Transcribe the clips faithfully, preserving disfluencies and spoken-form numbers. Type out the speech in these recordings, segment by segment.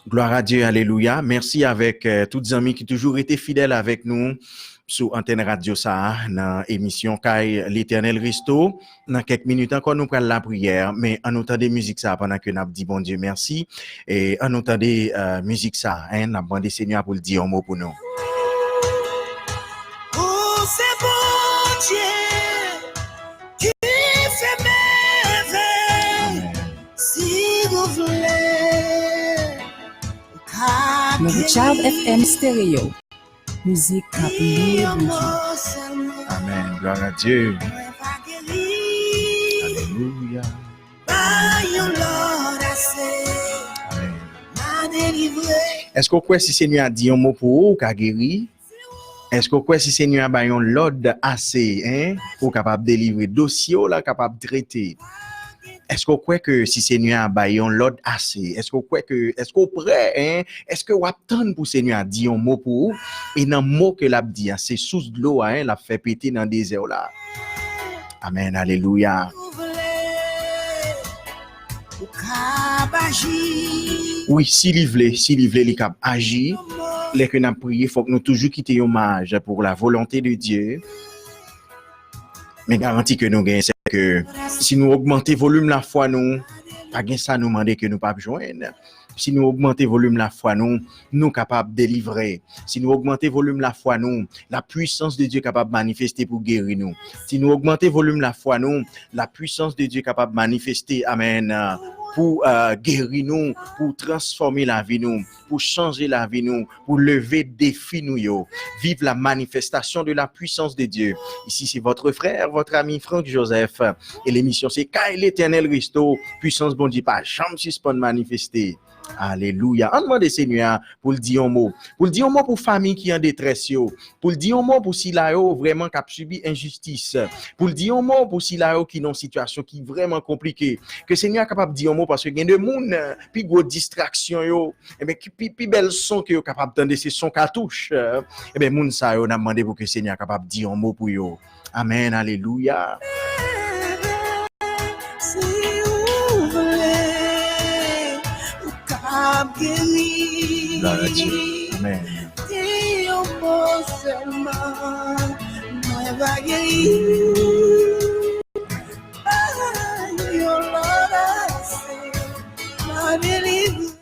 Glwa a Dye, alelouya. Mèsi avèk eh, tout zanmi ki toujou rete fidèl avèk nou sou antèn radyo sa a nan emisyon Kay Letènèl Resto. Nan kèk minit ankò, nou pral lapriyè, men ann nou tande mizik sa a pandan ke n ap di Bondye mèsi. E ann nou tande eh, mizik sa a, en, n ap mande Senyè a pou l di yon mo pou nou. Ou se Bondye ki fè mèvèy. Amèn. Si ou vle, ou ka Move Child geri. F M Stereo. Mizik k ap louwe Bondye. Amèn. Glwa a Dye. Alelouya. Amèn. Èske w kwè si Senyè a di yon mo pou ou, ou ka geri? Èske w kwè si Senyè a bay yon lòd ase, en, pou w kapab delivre, dosye w la kapab trete? Èske w kwè ke si Senyè a bay yon lòd ase, èske w kwè ke, èske w prè, en? Èske w ap tann pou Senyè a di yon mo pou ou? E nan mo ke l ap di a, se sous dlo a, en, l ap fè pete nan dezè w la. Amèn, alelouya. Ou kab aji. Wi, si li vle, si li vle, li kab aji. Lè ke n ap priye, fòk nou toujou kite yon maj pou la volonte de Dye. Men garanti ke nou gen, se ke si nou ogmante volim lafwa nou, pa gen sa nou mande ke nou p ap jwenn. Si nou ogmante volim lafwa nou, nou kapab delivre. Si nou ogmante volim lafwa nou, la puissance de Dieu kapab manifeste pou geri nou. Si nou ogmante volim lafwa nou, la puissance de Dieu kapab manifeste, amèn, euh, pou euh, geri nou, pou transfòme lavi nou, pou chanje lavi nou, pou leve defi nou yo. Vive la manifestation de la puissance de Dieu. Ici, c'est votre frère, votre ami Franck Joseph. E lemisyon se Kay Letènèl Resto. Pwisans Bondye pa janm sispann manifeste. Alelouya. Ann mande Senyè a pou l di yon mo. Pou l di yon mo pou fanmi ki an detrès yo. Pou l di yon mo pou sila yo vrèman k ap sibi enjistis. Pou l di yon mo pou sila yo ki nan sitiyasyon ki vrèman konplike. Ke Senyè a kapab di yon mo, paske gen de moun, pi gwo distraksyon yo, enben, ki pi, pi bèl son ke yo kapab tande, se son katouch. Enben, moun sa yo, n ap mande pou ke Senyè a kapab di yon mo pou yo. Amèn, alelouya. Si ou vle, ou kab geri. Glwa a Dye. Amèn. Di yon mo sèlman, mwen va geri. Pa yon lòt ase, mwen delivre.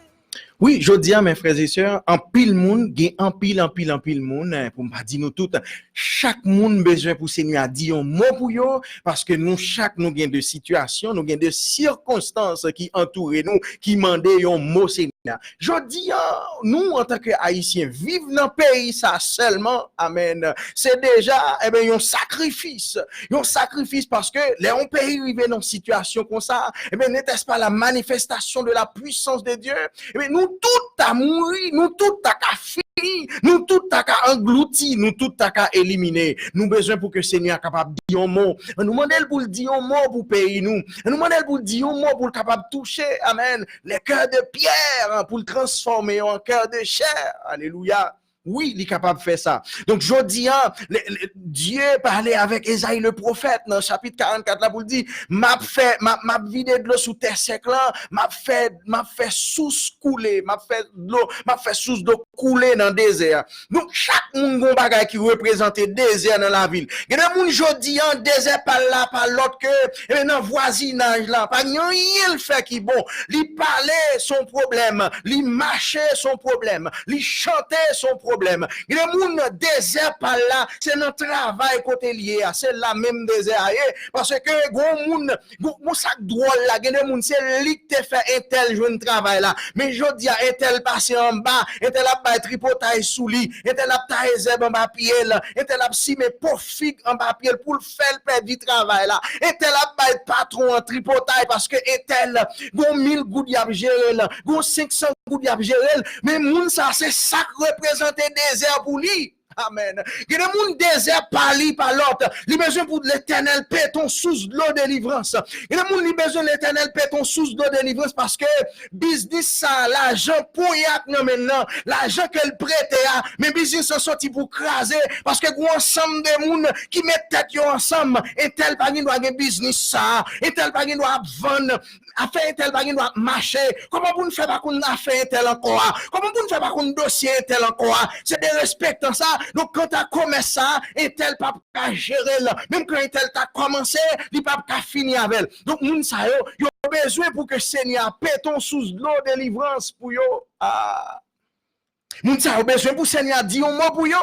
Wi, jodi a, mes frères et sœurs, anpil moun, gen anpil, anpil, anpil moun, eh, pou m pa di nou tout, chak moun bezwen pou Senyè a di yon mo pou yo, paske nou chak, nou gen de sitiyasyon, nou gen de sikonstans ki antoure nou, ki mande yon mo Senyè a. Jodi a, nou, antanke Ayisyen, viv nan peyi sa sèlman, amèn, se deja, enben, yon sakrifis. Yon sakrifis paske lè yon peyi rive nan sitiyasyon konsa, enben, n'était-ce pas la manifestation de la puissance de Dieu? Ebyen, nou tout ta mouri, nou tout ta ka fini, nou tout ta ka anglouti, nou tout ta ka elimine. Nou bezwen pou ke Senyè a kapab di yon mo. Ann nou mande l pou l di yon mo pou peyi nou. Ann nou mande l pou l di yon mo pou l kapab touche, amèn, les cœurs de pierre, pou l transfòme yo an cœur de chair. Alelouya. Wi, li kapab fè sa. Donk, jodi a, le, le, Dye pale avèk Ezayi le pwofèt nan chapit karannkat la pou l di, m ap fè, m ap, m ap vide dlo sou tè sèk lan, m ap fè, m ap fè sous koule, m ap fè dlo, m ap fè sous dlo koule nan dezè a. Donk, chak moun gon bagay ki reprezante dezè nan lavi l. Gen de moun jodi a, dezè pa l la, pa lòt ke, e nan vwazinaj la, pa gen anyen l fè ki bon. Li pale, se yon pwoblèm. Li mache, se yon pwoblèm. Li chante, se yon pwoblèm. Gen de moun nan dezè pa l la, se nan travay kote l ye a. Se la menm dezè a ye. Paske gon moun, gon, gon sa k dwòl la, gen de moun, se li k te fè entèl jwenn travay la. Men jodi a, entèl pase anba, entèl ap bay tripotay sou li, entèl ap taye zèb anba pye l, entèl ap simen po fig anba pye l pou l fè l pèdi travay la. Entèl ap bay patwon an tripotay paske entèl gon mil goud y ap jere l, gon senk san goud y ap jere l, men moun sa se sa k reprezante dezè pou li. Amèn. Gen de moun dezè pa li pa lòt. Li bezwen pou Letènèl pete yon sous dlo delivrans. Gen de moun li bezwen Letènèl pete yon sous dlo delivrans paske biznis sa, lajan ponya k nan men l lan, lajan ke l prete a, men biznis lan soti pou kraze, paske gen yon ansanm de moun ki met tèt yo ansanm, entèl pa gen dwa gen biznis sa, entèl pa gen dwa ap vann, afè entèl pa gen dwa ap mache. Kòman pou n fè pa konn afè entèl ankò a? Kòman pou n fè pa konn dosye entèl ankò a? Se derespektan sa. Donk, kanta komès sa, entèl p ap ka jere l. Menm kan entèl ta kòmanse, li p ap ka fini avè l. Donk, moun sa yo, yo bezwen pou ke Senyè a pete yon sous dlo delivrans pou yo. Ah. Moun sa yo bezwen pou Senyè a di yon mo pou yo.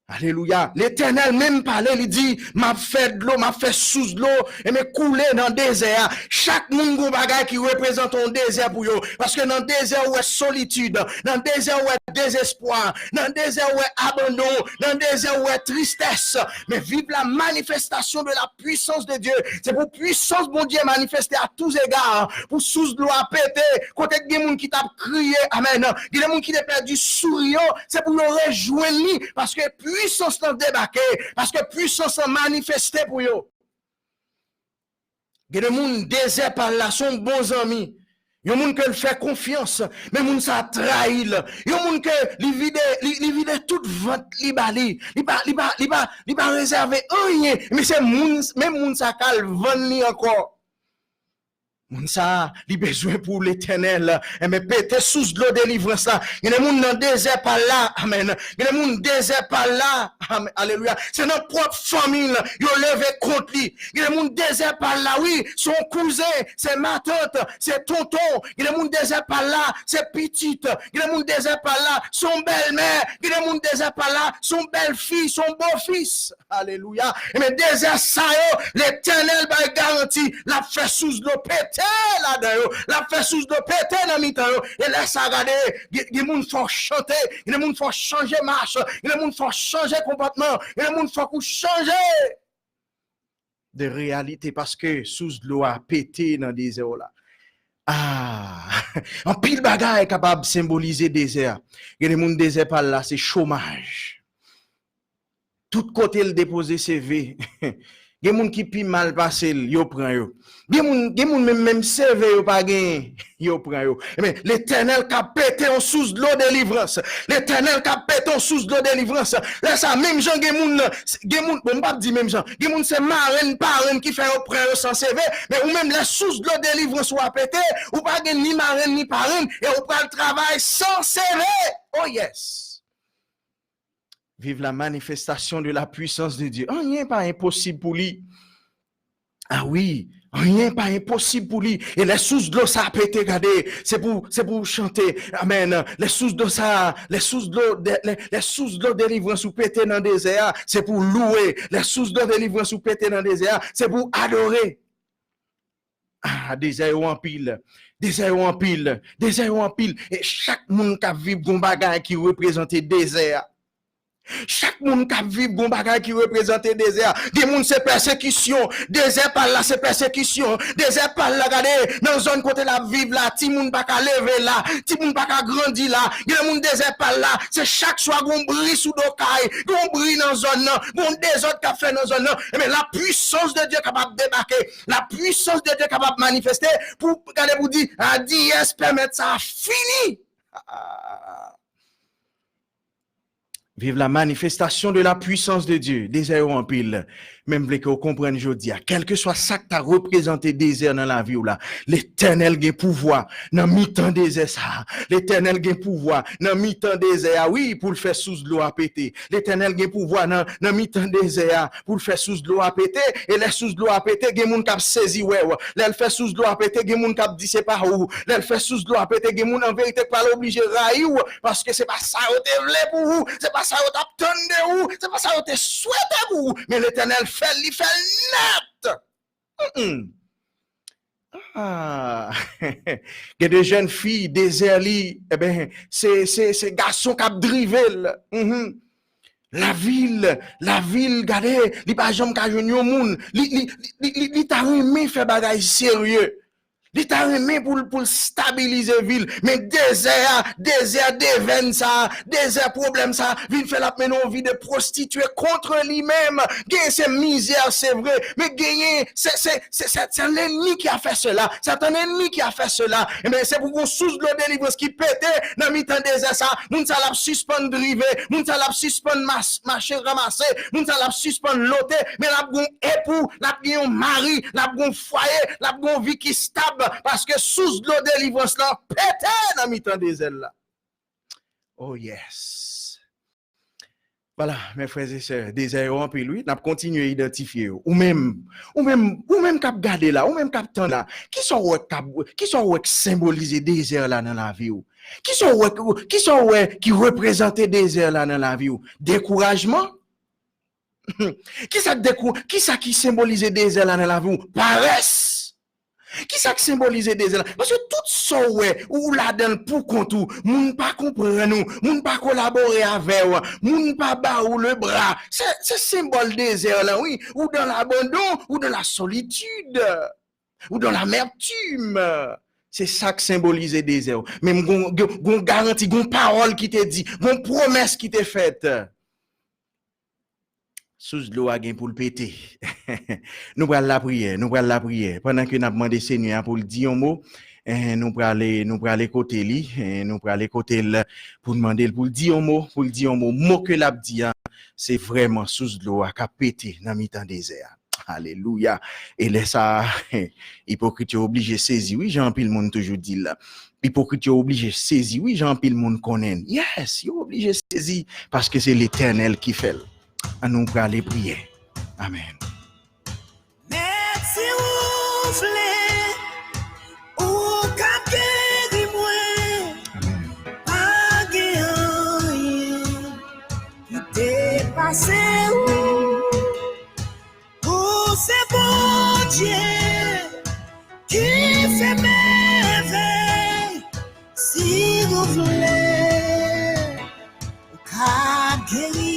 Alelouya. Letènèl menm pale, li di, "M ap fè dlo, m ap fè sous dlo, e men koule nan dezè a." Chak moun gon bagay ki reprezante yon dezè pou yo. Paske nan dezè ou wè solitid, nan dezè ou wè dezespwa, nan dezè ou wè abandon, nan dezè ou wè tristès. Men viv la manifestation de la puissance de Dieu. Se pou pwisans Bondye manifeste à tous égards, pou sous dlo a pete, kote gen moun ki t ap kriye, amèn. Gen de moun ki te pèdi souri yo, se pou yo rejwenn li, paske pwisans lan debake, paske pwisans lan manifeste pou yo. Gen de moun dezè pa l la, se yon bon zanmi. Yon moun ke l fè konfyans, men moun sa a trayi l. Yon moun ke li vide, li, li vide tout vant li ba li. Li pa, li pa, li pa, li pa rezève anyen. Men se moun, menm moun sa a ka al vann li ankò. Moun sa a, li bezwen pou Letènèl, enben, pete sous dlo delivrans la. Gen de moun nan dezè pa l la, amèn. Gen de moun dezè pa l la, amèn, alelouya. Se nan pwòp fanmi l, yo leve kont li. Gen de moun dezè pa l la, wi, se yon kouzen, se matant, se tonton. Gen de moun dezè pa l la, se pitit. Gen de moun dezè pa l la, se yon bèlmè. Gen de moun dezè pa l la, se yon bèlfi, se yon bofis. Alelouya. Ebyen, dezè sa yo, Letènèl bay garanti, l ap fè sous dlo pete ladan yo, l ap fè sous dlo pete nan mitan yo. E lè sa, gade, gen, gen moun fò chante, gen moun fò chanje mach, gen moun fò chanje konpòtman, gen moun fòk ou chanje de reyalite, paske sous dlo a pete nan dezè w la. Ah, anpil bagay kapab senbolize dezè a. Gen de moun dezè pa l la, se chomaj. Tout kote l depoze C V, gen moun ki pi mal pase l, yo pran yo. Gen moun, gen moun menm, menm C V yo pa genyen, yo pran yo. Ebyen, Letènèl ka pete yon sous dlo delivrans. Letènèl ka pete yon sous dlo delivrans. Lè sa, menm jan gen moun, gen moun, bon, m p ap di menm jan. Gen moun se marenn, parenn ki fè yo pran yo san C V, men ou menm lè sous dlo delivrans ou a pete, ou pa gen ni marenn ni parenn, e ou pral travay san C V. Oh yes. Vive la manifestation de la puissance de Dieu. Anyen pa enposib pou li. Ah wi, anyen pa enposib pou li. E lè sous dlo sa a pete, gade, se pou, se pou chante. Amèn. Lè sous dlo sa, lè sous dlo, de, lè, lè sous dlo delivrans ou pete nan dezè a, se pou louwe. Lè sous dlo delivrans ou pete nan dezè a, se pou adore. Ah, dezè yo anpil. Dezè yo anpil. Dezè yo anpil. E chak moun k ap viv gon bagay ki reprezante dezè a. Chak moun k ap viv gon bagay ki reprezante dezè a. Gen moun se pèsekisyon. Dezè pa l la se pèsekisyon. Dezè pa l la, gade, nan zòn kote l ap viv la, timoun pa ka leve la, timoun pa ka grandi la. Gen moun dezè pa l la, se chak swa gon bri sou do kay, gon bri nan zòn nan, gon dezòd k ap fè nan zòn nan. Ebyen, la puissance de Dieu kapab debake. La puissance de Dieu kapab manifeste pou gade pou di, a, dyès pèmèt sa fini. Ah. Vive la manifestation de la puissance de Dieu. Dezè yo anpil. Men m vle ke w konprann jodi a. Kèlkeswa sa k ta reprezante dezè nan lavi w la, Letènèl gen pouvwa nan mitan dezè sa a. Letènèl gen pouvwa nan mitan dezè a, wi, pou l fè sous dlo a pete. Letènèl gen pouvwa nan, nan mitan dezè a pou l fè sous dlo a pete. E lè sous dlo a pete, gen moun k ap sezi wè w. Lè l fè sous dlo a pete, gen moun k ap di se pa ou. Lè l fè sous dlo a pete, gen moun an verite k pral oblije rayi w, paske se pa sa yo te vle pou ou, se pa sa yo t ap tann de ou, se pa sa yo te swete pou ou. Men Letènèl fè l, li fè l nèt. Mm-mm. Ah. Gen de jèn fi, dezè li, eben, se, se, se gason k ap drive l. Mhm. Lavil, lavil, gade, li pa janm ka jwenn yon moun. Li, li, li, li, li ta renmen fè bagay serye. Li ta renmen pou l, pou l stabilize vi l. Men dezè a, dezè devèn sa a, dezè pwoblèm sa a, vin fè l ap mennen yon vi de pwostitye kont li menm. Genyen se mizè, se vre, men genyen se, se, se, se, se lènmi ki a fè sela. C'est un ennemi qui a fait cela. Ebyen, se pou gon sous dlo delivrans ki pete nan mitan dezè sa. Moun sa l ap sispann drive. Moun sa l ap sispann mas-, mache ranmase. Moun sa l ap sispann lote. Men l ap gon epou, l ap gen yon mari, l ap gon fwaye, l ap gon vi ki stab. paske sous dlo delivrans lan pete nan mitan dezè la. Oh yes. Vwala, mes frères et sœurs, dezè yo anpil, wi, n ap kontinye idantifye yo. Ou menm, ou menm, ou menm k ap gade la, ou menm k ap tann la, kisa w wè k ap, kisa w wè k senbolize dezè la nan lavi w? Kisa w wè, kisa w wè ki reprezante dezè la nan lavi w? Dekourajman? Kisa k dekou-, kisa ki senbolize dezè la nan lavi w? Parès. Kisa k senbolize dezè la? Paske tout sa w wè, ou ladan l pou kont ou, moun pa konprann ou, moun pa kolabore avè w, moun pa ba ou le bra. Se, se senbòl dezè lan, wi. Ou dans l'abandon, ou dans la solitude, ou dans l'amertume. Se sa k senbolize dezè w. Men m gon, gon, gon garanti, gon pawòl ki te di, gon pwomès ki te fèt. Sous dlo a gen pou l pete. Nou pral lapriyè, nou pral lapriyè. Pandan ke n ap mande Senyè a pou l di yon mo, eh, nou prale, nou prale kote li, eh, nou prale kote l pou n mande l pou l di yon mo, pou l di yon mo. Mo ke l ap di a, se vrèman sous dlo a k ap pete nan mitan dezè a. Alelouya. E lè sa a, ipokrit yo oblije sezi, wi, jan anpil moun toujou di l. Ipokrit yo oblije sezi, wi, jan anpil moun konnen l. Yes, yo oblije sezi, paske se Letènèl ki fè l. Ann nou prale priye. Amèn. Mèt, si ou vle, ou ka geri mwen. Amèn. Pa gen anyen ki depase ou. Ou se Bondye ki fè mèvèy. Si ou vle, ou ka geri.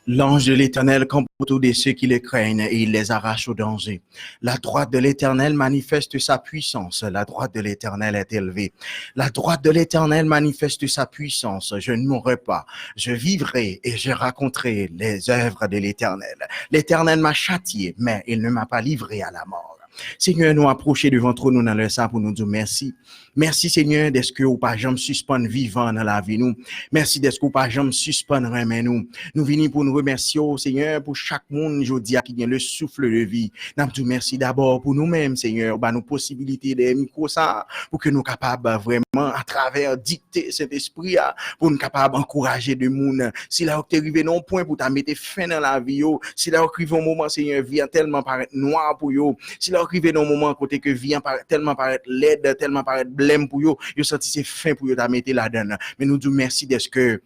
L'ange de l'Éternel campe autour de ceux qui le craignent et il les arrache au danger. La droite de l'Éternel manifeste sa puissance. La droite de l'Éternel est élevée. La droite de l'Éternel manifeste sa puissance. Je ne mourrai pas. Je vivrai et je raconterai les œuvres de l'Éternel. L'Éternel m'a châtié, mais il ne m'a pas livré à la mort. Senyè, nou apwoche devan twòn ou nan lè sa pou nou di w mèsi. Mèsi, Senyè, dèske ou pa janm sispann vivan nan lavi nou. Mèsi dèske ou pa janm sispann renmen nou. Nou vini pou n remèsye w, Senyè, pou chak moun jodi a ki gen le souffle de vie. N ap di w mèsi dabò pou nou menm, Senyè. Ou ba nou posibilite dèyè mikwo sa a pou ke nou kapab vrèman, atravè dikte Sentespri a, pou n kapab ankouraje de moun. Sila yo ki te rive nan yon pwen pou ta mete fen nan lavi yo, sila yo ki rive yon moman, Senyè, vi an tèlman parèt nwa pou yo, sila yo ki rive nan yon moman kote ke vi an parèt, tèlman parèt lèd, tèlman parèt blèm pou yo, yo santi se fen pou yo ta mete ladan l. Men nou di w mèsi dèske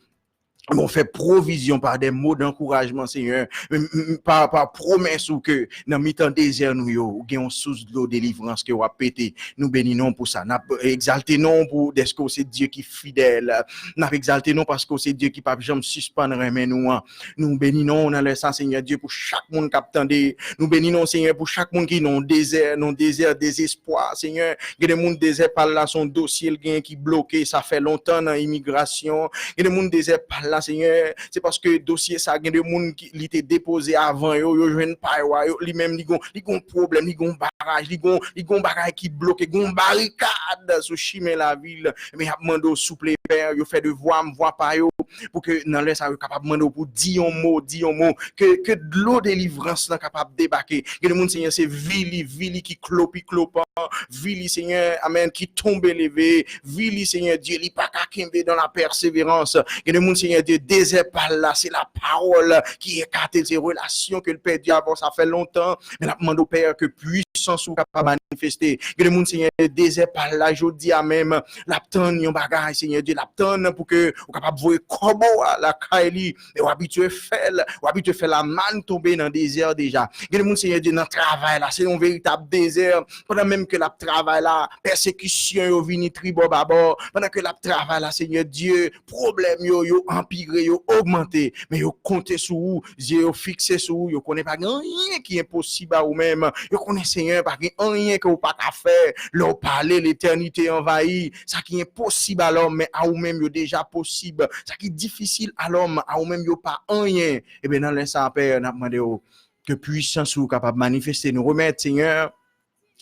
ou fè pwovizyon pa de mo d'ankourajman, Senyè, m, m, m, pa, pa pwomès ou ke nan mitan dezè nou yo, ou gen yon sous dlo delivrans ke w ap pete. Nou beni non w pou sa. N ap egzalte non w pou, dèske w se Dye ki fidèl. N ap egzalte non w paske w se Dye ki p ap janm sispann renmen nou an. Nou beni non w nan lè sa, Senyè Dye, pou chak moun k ap tande. Nou beni non w, Senyè, pou chak moun ki nan yon dezè, nan yon dezè dezespwa, Senyè. Gen de moun dezè pa l la se yon dosye l gen ki bloke, sa fè lontan nan imigrasyon. Gen de moun dezè pa l la, Senyè, se paske dosye sa, gen de moun ki, li te depoze avan yo, yo jwenn pa yo a, yo, li menm, li gon, li gon pwoblèm, li gon baraj, li gon, li gon bagay ki bloke, gon barikad sou chimen lavi l. Men y ap mande w, souple, Pè, yo fè devwa m, vwa pa yo, pou ke nan lè sa, yo kapab mande w pou di yon mo, di yon mo, ke, ke dlo delivrans lan kapab debake. Gen de moun, Senyè, se vi li, vi li ki klopi klopan, vi li, Senyè, amèn, ki tonbe leve, vi li, Senyè Dye, li pa ka kenbe dans la persévérance. Gen de moun, Senyè Dye, dezè pa l la, se lapawòl ki ekate l, se relasyon ke l pèdi avè w, sa fè lontan, men l ap mande w, Pè, ke pwisans ou kapab manifeste. Gen de moun, Senyè, dezè pa l la, jodi a menm, l ap tann yon bagay, Senyè Dye, l ap tann pou ke ou kapab voye kòbo a lakay li, e w abitye fè l, w abitye fè lamann tonbe nan dezè deja. Gen de moun, Senyè Dye, nan travay la, se yon veritab dezè, pandan menm ke l ap travay la, pèsekisyon yo vini tribò babò, pandan ke l ap travay la, Senyè Dye, pwoblèm yo, yo anpire, yo ogmante, men yo konte sou ou, zye yo fikse sou ou, yo konnen pa gen anyen ki enposib a ou menm, yo konnen, Senyè, pa gen anyen ke ou pa ka fè, lè w pale, letènite anvayi, sa ki enposib a lòm, men a ou menm, yo deja posib, sa ki difisil a lòm, a ou menm, yo pa anyen. Ebyen, nan lè sa a, Pè, n ap mande w ke pwisans ou kapab manifeste. Nou remèt, Senyè,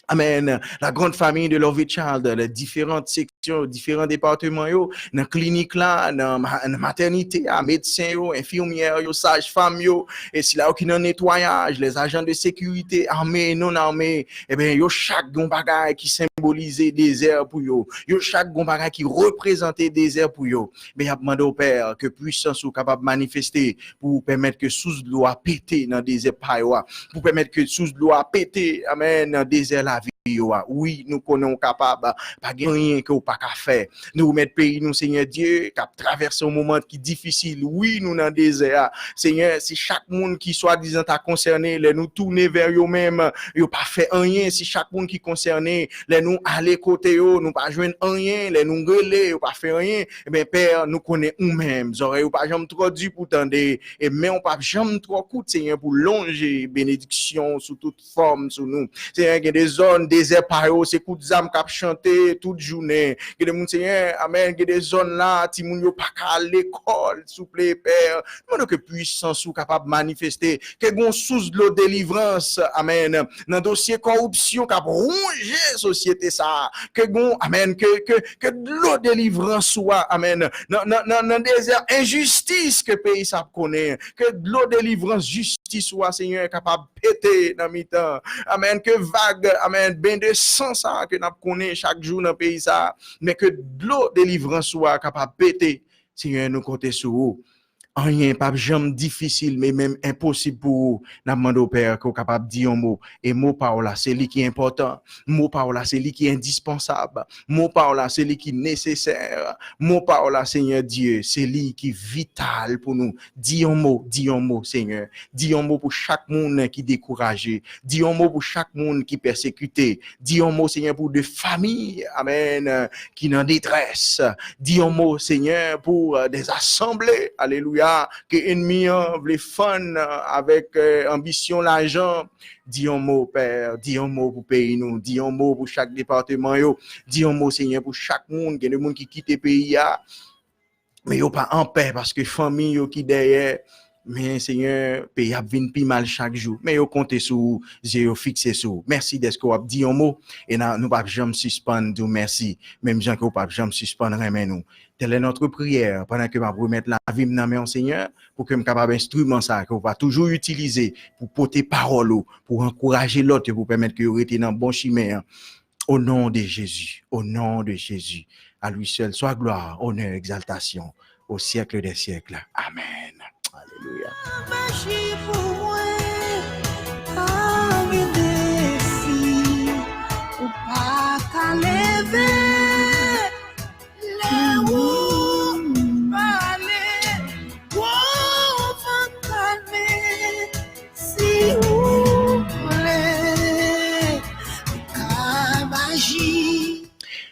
Amèn. La grande famille de Love Child, les différentes sections, différents départements yo, nan klinik la, nan ma- nan matènite a, medsen yo, enfimyè yo, saj fam yo, e sila yo ki nan netwayaj, les agents de sécurité, armés et non armés, ebyen, yo chak gen yon bagay ki senbolize dezè pou yo. Yo chak gen yon bagay ki reprezante dezè pou yo. Men y ap mande w, Pè, ke pwisans ou kapab manifeste pou pèmèt ke sous dlo a pete nan dezè pa yo a, pou pèmèt ke sous dlo a pete, amèn, nan dezè lavi yo a. Wi, nou konnen w kapab, pa gen anyen ke w pa ka fè. Nou remèt peyi nou, Senyè Dye, k ap travèse yon moman ki difisil. Wi, nou nan dezè a. Senyè, si chak moun ki swadizan ta konsène, lè nou tounen vè yo menm, yo pa fè anyen. Si chak moun ki konsène, lè nou ale kote yo, nou pa jwenn anyen, lè nou rele, yo pa fè anyen, ebyen, Pè, nou konnen ou menm. Zòrèy ou pa janm twò di pou tande, e men w pa janm twò kout, Senyè, pou lonje benediksyon sou tout fòm sou nou. Senyè, gen de zòn, dezè pa yo, se kout zam k ap chante tout jounen. Gen de moun, Senyè, amèn, gen de zòn la, timoun yo pa ka al lekòl, souple, Pè. Nou mande ke pwisans ou kapab manifeste, ke gen yon sous dlo delivrans, amèn, nan dosye kòripsyon k ap wonje sosyete sa a. Ke gen, amèn, ke, ke, ke dlo delivrans ou a, amèn, nan, nan, nan, nan dezè enjistis ke peyi sa ap konnen, ke dlo delivrans jistis ou a, Senyè, kapab pete nan mitan. Amèn. Ke vag, amèn, ben de san sa a ke n ap konnen chak jou nan peyi sa a, men ke dlo delivrans ou a kapab pete. Senyè, nou konte sou ou. Anyen p ap janm difisil, men menm enposib pou ou. N ap mande w, Pè, ke w kapab di yon mo. E mo pa w la, se li ki enpòtan. Mo pa w la, se li ki endispansab. Mo pa w la, se li ki nesesè. Mo pa w la, Senyè Dye, se li ki vital pou nou. Di yon mo, di yon mo, Senyè. Di yon mo pou chak moun ki dekouraje. Di yon mo pou chak moun ki pèsekite. Di yon mo, Senyè, pou de fanmi, amèn, ki nan detrès. Di yon mo, Senyè, pou, euh, de asanble, alelouya, ke ènmi an vle fann, euh, avèk, euh, anbisyon lajan. Di yon mo, Pè, di yon mo pou peyi nou. Di yon mo pou chak depatman yo. Di yon mo, Senyè, pou chak moun. Gen de moun ki kite peyi a, men yo pa anpè paske fanmi yo ki dèyè. Men, Senyè, peyi ap vin pi mal chak jou. Men yo konte sou ou, zye yo fikse sou ou. Mèsi dèske w ap di yon mo, e n a, nou p ap janm sispann di w mèsi, menm jan ke w p ap janm sispann renmen nou. Tèl è nòt priyè, pandan ke m ap remèt lavi m nan men w, Senyè, pou ke m kapab enstriman sa ke w va toujou itilize pou pote pawòl ou, pou ankouraje lòt yo, pou pèmèt ke yo rete nan bon chimen an. Au nom de Jésus, au nom de Jésus, à lui seul soit gloire, honneur, exaltation, au siècle des siècles. Amen. Alelouya. Maji pou mwen, pa gen desi, ou pa ka leve, lè ou pale, gwo van kalme, si ou vle, ou ka maji.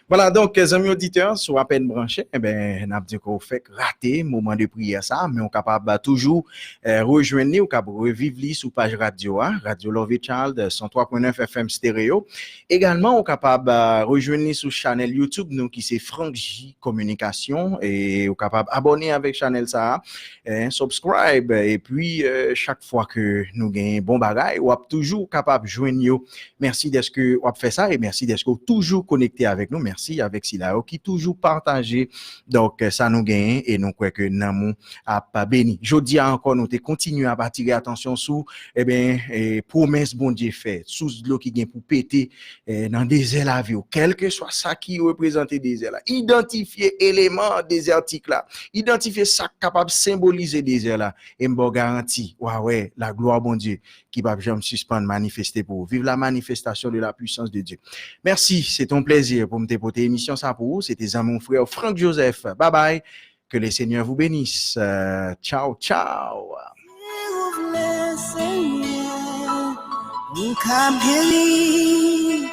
Vwala, donk, zanmi oditè, si w apèn branche, enben, n ap di ke w fèk rate moman de priyè sa, men w kapab toujou, eh, rejwenn li, w kab reviv li sou paj radyo a, Radyo Love Child, san twa pwen nèf F M Stereo. Egalman, w kapab, eh, rejwenn li sou chanèl YouTube nou ki se Frank J Communication, e w kapab abòne avèk chanèl sa a, eh, subscribe, epi, eh, chak fwa ke nou gen bon bagay, w ap toujou kapab jwenn yo. Mèsi dèske w ap fè sa e mèsi dèske w toujou konekte avèk nou. Mèsi avèk sila yo ki toujou pataje, donk, sa nou genyen e nou kwè ke nanm ou ap beni. Jodi a ankò, nou te kontinye ap atire atansyon sou, eben, e, pwomès Bondye fè, sous dlo ki gen pou pete, e, nan dezè lavi w, kèlkeswa sa ki reprezante dezè la. Idantifye eleman dezètik la. Idantifye sa k kapab senbolize dezè la. E m ba w garanti, w a wè laglwa Bondye ki p ap janm sispann manifeste pou ou. Vive la manifestation de la puissance de Dieu. Mèsi, se te yon plezi pou m te pote emisyon sa pou ou. Se te zanmi w, frè w, Frank Joseph. Bye bye. Que le Seigneur vous bénisse. Euh, ciao, ciao. Si ou vle, Senyè, ou ka geri.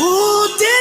Ou te